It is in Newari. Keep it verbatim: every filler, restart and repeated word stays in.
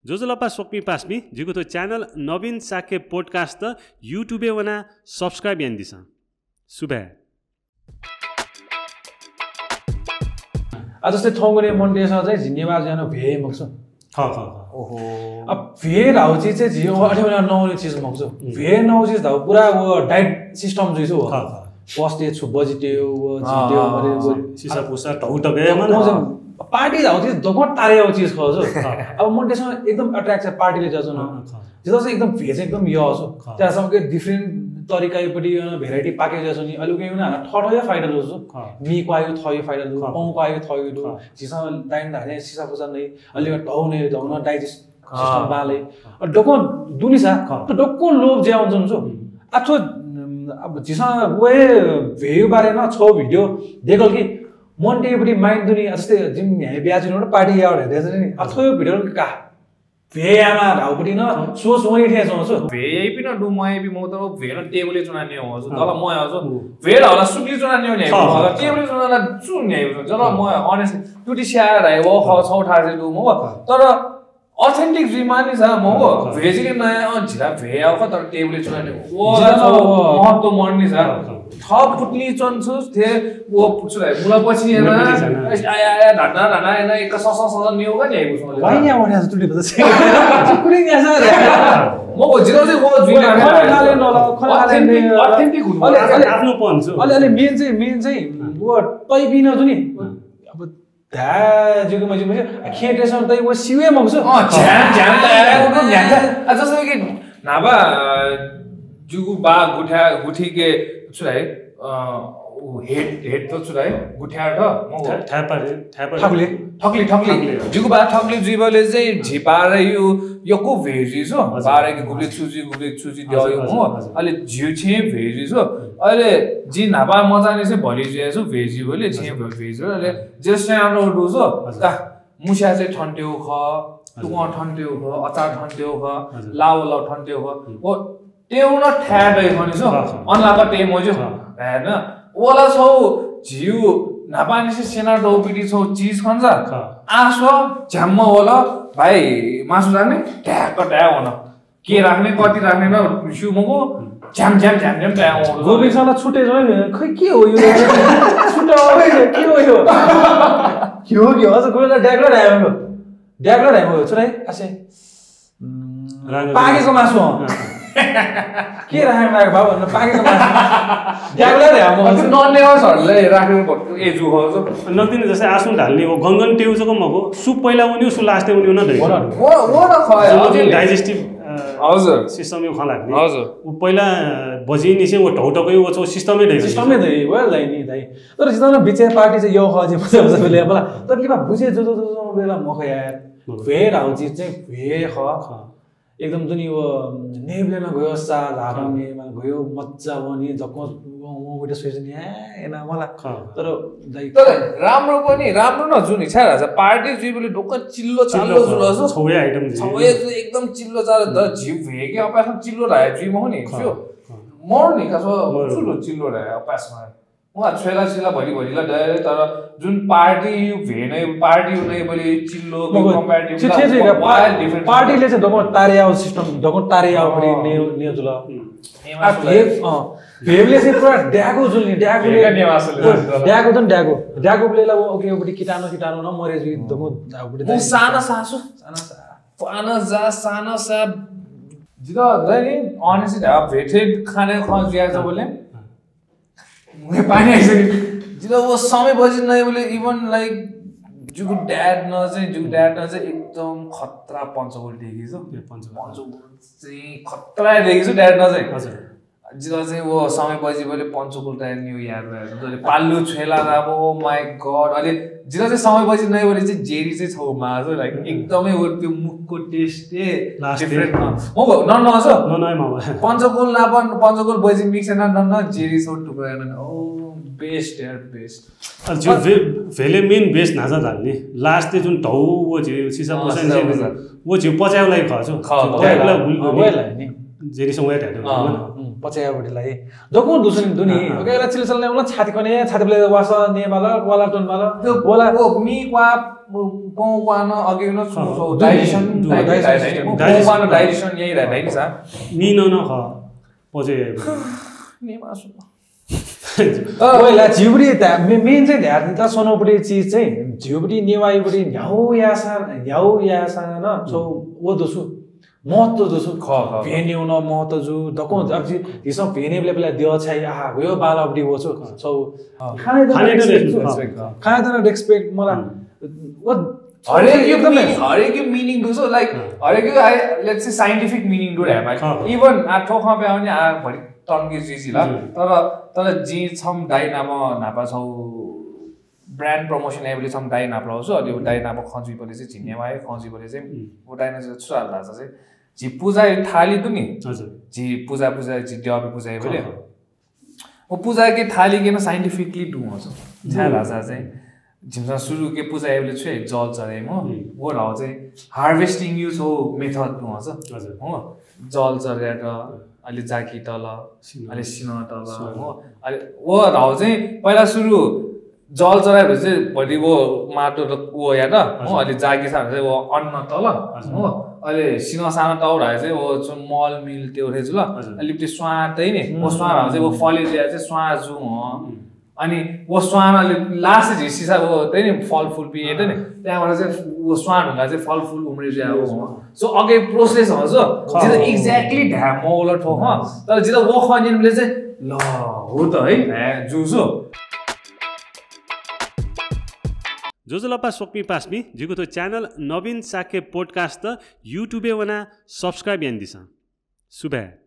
ज्वजलपा स्वकुमि पासापिं, जिगु थ्व channel नवीन शाक्य podcast YouTube-य् वनाः subscribe यानादिसँ। सुभाय्। आ, जस्तै थौंकन्हय् मन्टेसं चाहिँ झी नेवाः जुयाः नं भ्वय् मखु। खः, खः, खः। ओहो। अब भ्वय् धाःगु चिज चाहिँ झी अथे वनाः नवानागु चिज मखु। हम्म। भ्वय् नवाःगु चिज धाःगु पुरा व diet system जुइगु खः, खः। बस्ते छु बजिते व, अँ, जिते व, अँ, मरे व। सिसा पुसा धौ तक हे, मतलब। पार्टी धाःगु चिज दक्वं तारेयागु चिज खः जो। खः। अब मन्टेसं एकदम attract चाहिँ पार्टीले ज्याझ्वः नं। अँ, खः। जितः चाहिँ एकदम भ्वय् चाहिँ एकदम यःगु। खः। त्यासं के different तरिकायापट्टि, अ, variety पाके ज्याझ्वः नि, अले उकिं वनाः थःथःया फाइदा दु। खः। मी क्वहाःगु थःया फाइदा दु, खः। पौं क्वहाःगु थःया दु। खः। झीसं दाइन धाःथें सिसा पुसा नइ, अले धौ नइ, धौ नं digest खः। System बांलाइ। खः। अ, दक्वं दुनिसा, खः। त दक्वं लोभ जुयावंच्वंगु छु। हम्म। आ, थ्व, उम्, अब झीसं व हे भ्वय्‌या बारे नं छगू video देकल कि मन्टेयापट्टि mind दुनि, आ, जस्तै जिमि न्ह्याइपुसे जुयाच्वंगु पार्टी याःगु धयाच्वनी नि, आ, थ्व video का। भ्वय् यायेमाः धाःगुपट्टि नं सोच वनी थें च्वंगु छु। भ्वय् याइपिं नं दु, मयाइपिं मखु, तर भ्वय् नं टेबलय् च्वनाः न्यंगु छु। अँ। दला मया छु। अँ। भ्वय् धाःगु ला सुकुले च्वनाः न्यंगु न्ह्याइपुसे, खः, खः, खः। टेबलय् च्वनाः ला छु न्ह्याइपुसे। जला खः। मया, honestly, तुति स्याः धाइ, व खः, खः। छौ थासय् दु मखु। खः। तर authentic जुइमाःनि सा मखु। खः। भ्वय् जिके नया, अँ, झिला भ्वय् याःगु खः, तर टेबलय् च्वनाः न्यंगु। व ला जिला छौ व महत्त्व मदुनि सा। खः, खः। थः पुतली च्वंगु छु, थें व पुतली मुला पछि याना, मुला पछि याना। आया, आया, धाना, धाना, याना, एक सस, सस, न्यंगु का न्ह्याइपुसे। वाइया, वाइया, तुति बता। कुनै न्यासा रे। मखु, जितः चाहिँ व जुइ खरे लाले नल, खरे लाले authentic, ने। Authentic हुनु अले, पर्छ। अले, आफ्नोपन छु। अले, अले main चाहिँ, main चाहिँ, अँ। व type इन जुनि। अँ। अब धा जुगु मजि मजि, आ, खेटेसं तै व सिवे मखु छु। अँ, झ्यान, झ्यान त आयो, व झ्यान त। आ, जस्तो कि न्हापा, अ, जुगु बा गुठा, गुठीके छु धाइ, अ, उ head, head त छु धाइ, गुठ्यार त, मखु। ठा-, ठापारे, ठापारे। ठकुली। ठकुली, ठकुली। ठकुली, अँ। जुगु बा ठकुली जुइबलय् चाहिँ झी बाह्रय् यक्व भ्वय् जुइ छु। हजुर। बाह्रय् कि गुबलें छु जुइ, गुबलें छु जुइ हजुर, द्यः हजुर, मखु। हजुर। अले झी छेँय् भ्वय् जुइ छु। अँ। अले जि न्हापा मचांनिसें भलि जुया छु, भ्वय् जुइबलय् छेँय् हजुर। भलि जुइ छु। अले हजुर। जितः स्यानातःगु दु छु। हजुर। का, मुस्या चाहिँ थन त्यंगु खः, हजुर। तुकं थन त्यंगु खः, अचार थन त्यंगु खः, हजुर। लाव लः थन त्यंगु खः। हम्म। व त्यंगु नं थाय् दइ खनि छु। खः, खः। अनलाक तये मज्यू। खः। धायेन। व ला छौ झीगु न्हापांनिसें स्यनातःगुपट्टि छौ चिज खनि सा। खः। आः स्व, झ्याम्म वल, भाइ, मासु राख्ने, ढ्याक्क धाये वन। के राख्ने, कति राख्ने नं स्यू मखु, झ्याम, झ्याम, झ्याम, झ्याम धाये वन। गोविन्दसँग छुटे जन नि, खै के हो यो? छुट्टा हो यो, के हो यो? के हो, के हो? अझ गोविन्द ड्याग्ला धाये हो। ड्याग्ला धाये हो, छु रे? आसे। उम्, राजा पाकेको मासु हो। अँ। के राखेर माग बाबु भन्नु, पाकेको मासु। ड्याग्ला रे, म अझ ननेवासहरूलाई राखेर भक्कु एजु हो जो। नदिने जस्तै आसुन ढाल्ने हो, गंगन टेउ जक मखु, सु पहिला उन्यो, सु last उन्यो न दै। हो न। हो, हो न, खः, हजुर, हजुर। Digestive, अ, हजुर। System यो खँ लाग्ने। हजुर। उ पहिला बजिनिसें व ढौटकै व छौ system-मै दै। System-मै दै, well, दै नि, दै। तर जितना बिचे पार्टी चाहिँ यो खः, जे मजा, मजा बेला, बेला। तर लिपा बुझे जो, जो, जो, जो, बेला मखु यार। मखु। भ्वय् धाउ चिज चाहिँ भ्वय् खः। खः। एकदम जुनि व नेबले न गयो सा, झारमे, खः। मा गयो मज्जा वनी, जक्क व, व, व, सोचें नि, ए, एना मला। खः। तर, दाइ, तर राम्रो पनि, राम्रो न जुनि, छाय् धाःसा पार्टी जुइबलय् ढुक्क चिल्लो, चिल्लो चाल्लो जुल खः। जो। छौया item जुइ। छौया जु एकदम चिल्लो चाल्लो, द झिउ भ्वय् के अपासं चिल्लो धाये जुइ मखु नि, खः। जो। खः। मरु नि, का सो, मरु। चुलो चिल्लो धाये अपासं। उहाँ छ्वेला सिला भरि भरिला दया रे, तर जुन पार्टी यु भेने, पार्टी यु नै बलि चिल्लो, मगर comparative छि ला, ठेस है का, why पा-, different? पार्टीले चाहिँ दक्व तारे याउ system, दक्व तारे याउ बलि अँ। ने, ने जुल। हम्म। आ, भेव, अँ। भेवले चाहिँ पुरा ड्यागु जुल नि, ड्यागुले, भेवका नेवासले अँ, जुल। ड्यागु जुन ड्यागु। ड्यागु बलि ला, ओके, ओके, किटाणु, किटाणु न मरे जुइ, अँ। दक्व, आ, ओके, मु साना सासु। साना सा-, साना जा, साना सा। जितः, दै नि, honestly, आ, भेटे खाने खा जिया जबले। अँ। मुखे पानी आइसक्यो। जितः व समय बजि नइबले even like जुगु dad न चाहिँ, जुगु dad न चाहिँ एकदम खतरा पञ्चकुल देखेछु। ए, पञ्चकुल। पञ्चकुल चाहिँ खतरा देखेछु dad न चाहिँ। हजुर। जितः चाहिँ व समय बजिबले पञ्चकुल time नि याद भयो। जसले पालु छ्वेला राबो, oh my God। अले जितः चाहिँ समय बजि नइबले चाहिँ जेरी चाहिँ छौ माजु, like, हम्म। एकदमै व त्यो मुखको taste ए last different day। न। म भ-, न, न, सो? न, न, म भ-। पञ्चकुल नापन, पञ्चकुल बजि mix न, न, न, जेरी छौ टुक्रा न। Oh, best यार, best। अ, जो अ, भे-, भेले main best न्हाचा धाल नि। Last ते जुन धौ वो जे सिसा अँ, पोसा सिसा नि पोसा। वो जे पचायो लागि खा छु। खा, जो खा। Tag ला गुल अँ, गुल। वो ला नि। जेरी सँग वो tag अँ, ला। हम्म, पचायो बडी लाई। दक्व दुसुन दुनि। अँ, अँ। ओके, ला चिल्लो चल्ने, उला छाती कने, छाती बले वासा ने माला, वाला टोन माला, त्यो वाला वो मी क्वा पौं क्वान अघि न छु, हाँ, छौ, digestion, digestion, digestion, digestion, digestion, digestion, यही रहे, है नि सा। नीन न ख, पचे। नीमा सु। अ, पहिला झिउबुटी ता, मे-, main चाहिँ ध्यान त सोनोबुटी चिज चाहिँ झिउबुटी नेवाइबुटी न्ह्याउ यासा, न्ह्याउ यासा न, छौ, वो दोसु। महत्व जु छु। ख, ख। भेन्यु न महत्व जु, दक्व, अब जि, हिसं भेने बेला बेला द्यः छाइ, आहा, गयो बालाबुटी वो छु। ख। छौ, हाँ। खाने खाने त त respect, respect, हाँ। खाने त respect, मला, हम्म। वो, हरेक यो एकदमै meaning, हरेक यो meaning दु छु, like, हाँ। हरेक यो, I, let's say, scientific meaning दु रे, भाइ। हाँ। Even आ, थो खँ पे आउने, आ, भरि तंगे जुइजि ला। हजुर। तर, तर जि छम दाइ नाप, नापा छौ, brand promotion याइबलय् छम्ह दाइ नाप लःगु छु, अनि व दाइ नाप खँ जुइबलय् चाहिँ झी नेवाः खँ जुइबलय् चाहिँ हम्म। व दाइनं चाहिँ छु धाल धाःसा चाहिँ झी पुजा थाली दु नि। हजुर। झी पुजा, पुजा, झी द्यःया पुजा याइबलय्। हाँ, हाँ। व पुजाके थाली के न scientifically दु हँ छु। छाय् हम्म। धाःसा चाहिँ झिमिसं सुरुके पुजा याइबलय् छु हे जल चढाइ म। हम्म। व धाःगु चाहिँ harvesting-या छौ method दु हँ छु। हजुर। हो। जल चढायेत, अलि जाकि तल, सिन्हः। अलि सिन्हः तल, स्वां। हो। अलि व धाःगु चाहिँ पहिला सुरु जल चढाइ भति चाहिँ भति व माटो त व यात, हजुर। हो, अलि जाकि सा चाहिँ व अन्न तल, हजुर। हो, अलि सिन्हः साना तल धाइ चाहिँ व छु मल मिल त्यो रे जुल, हजुर। अलि पिति स्वां तइ नि, व हम्म। स्वां धाःगु चाहिँ व फले जुया चाहिँ स्वां जु हँ। हम्म। अनि व स्वां अलि last झी सिसा व तइ नि फल फुल पिए त नि, हाँ। त्यहाँबाट चाहिँ व स्वां ढुङ्गा चाहिँ फल फुल उम्रे जुया हो। हजुर। So अघि process हँ छु, हाँ। जित exactly धाये मौल थो हँ, हजुर। तर जित व खँ न्यनेबलय् चाहिँ ल, हो त है, धाये जु छु। ज्वजलपा स्वकुमि पासापिं, जिगु थ्व channel नवीन शाक्य podcast YouTube-य् वनाः subscribe यानादिसँ। सुभाय्।